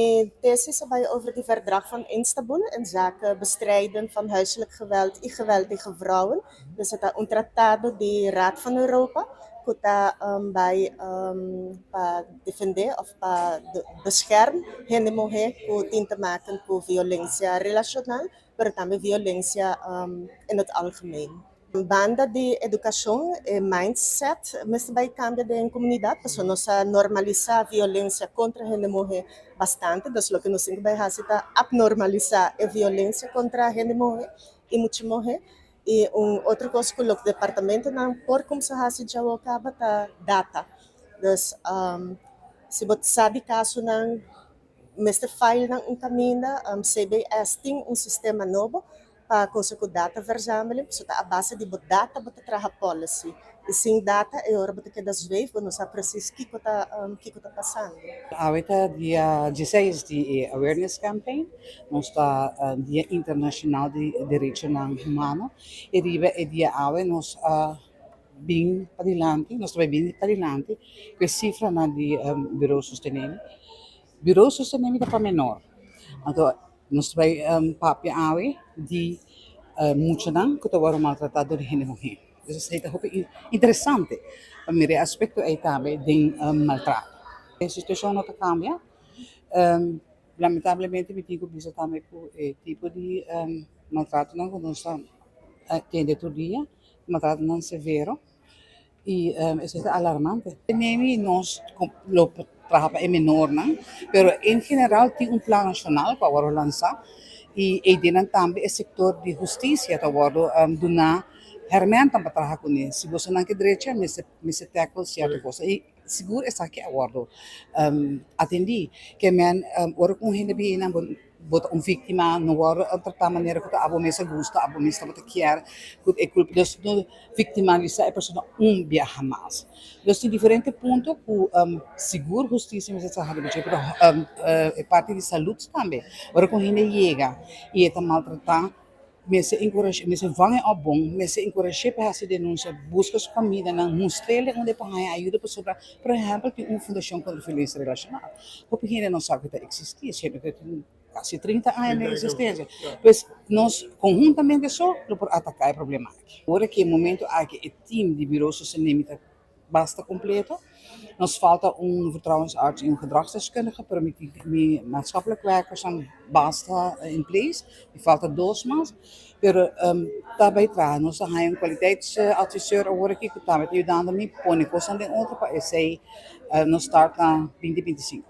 Mi tesis a bai over di Verdrag van Istanbul inzake bestrijden van huiselijk geweld y geweld tegen vrouwen. Dus e ta un tratado di Raad van Europa ku ta bai pa defendé òf pa bescherm hende muhé ku tin te maken ku violensia relashonal, pero tambe violensia in het algemeen. Banda di edukashon, e mindset mester bai kambia den komunidat, pasobra nos a normalisá violensia kontra hende muhé bastante, dus loke nos tin ku bai hasi ta abnormalisá e violensia kontra hende muhé i mucha muhé. I un otro kos ku loke departamentonan por kumsa hasi djawo kaba ta data. Dus si bo sa di kasonan, mester file nan un kaminda. CBS tin un sistema nobo pa cosa ku data verzameling, so ta a base di bo data bo ta traha policy. I sin data e ora bo ta keda zweef, bo no sa precies kiko ta pasando. Awe ta dia 16 di e awareness campaign, nos ta Dia Internashonal di Derechonan Humano. I riba e dia awe nos a bin padilanti, nos ta bai bin padilanti ku e sifranan di Bureau Sostenemi. Bureau Sostenemi ta pa menor, anto nos ta bai papia awe di muchanan ku ta wòrdu maltratá dor di hende muhé. Dus esei ta hopi interesante pa mira e aspekto ei tambe den maltrato. E situashon no ta kambia. Lamentablemente mi tin ku bisa tambe ku e tipo di maltratonan ku nos ta tende tur dia, maltratonan severo i esei ta alarmante. Nemi nos lo traha pa e menornan, pero en general tin un plan nashonal ku a wòrdu lansá i eidenan tambe e sektor di hustisia ta wòrdu duná hèrmèntan pa traha kuné. Si bosonan ke drecha mester mester tackle sierto kos i sigur esaki a wòrdu atendí. Ke men ora ku un hende bini nan bo ta un víktima, no wòrdu tratá manera ku ta abo mes a gusta, abo mes tabata kier ku e kulpa. Dus no viktimalisá e persona un biaha mas. Dus tin diferente punto ku sigur hustisia mester traha riba dje, pero e parti di salud tambe. Ora ku un hende yega i e ta maltratá, mester enkurash'é, mester vang e òp bon, mester enkurash'é pa hasi denunsia, buska su famianan, mustr'é unda e por haña ayuda pasobra por ehèmpel tin un fundashon kontra violensia relashonal. Hopi hende no sa ku ta eksistí, siendo ku tin kasi 30 aña den eksistensia. Pues nos konhuntamente so lo por ataká e problema aki. Ora ku e momento aki e tim di Bureau Sostenemi ta basta kompleto, nos falta un vertrouwensarts i un gedragsdeskundige, pero mi tin mi maatschappelijk werkersnan basta in place, mi falta dos mas, pero ta bai traha. Nos a haña un kwaliteitsadviseur awor aki ku tambe ta yudando mi pone kosnan den otro pa esei nos start na 2025.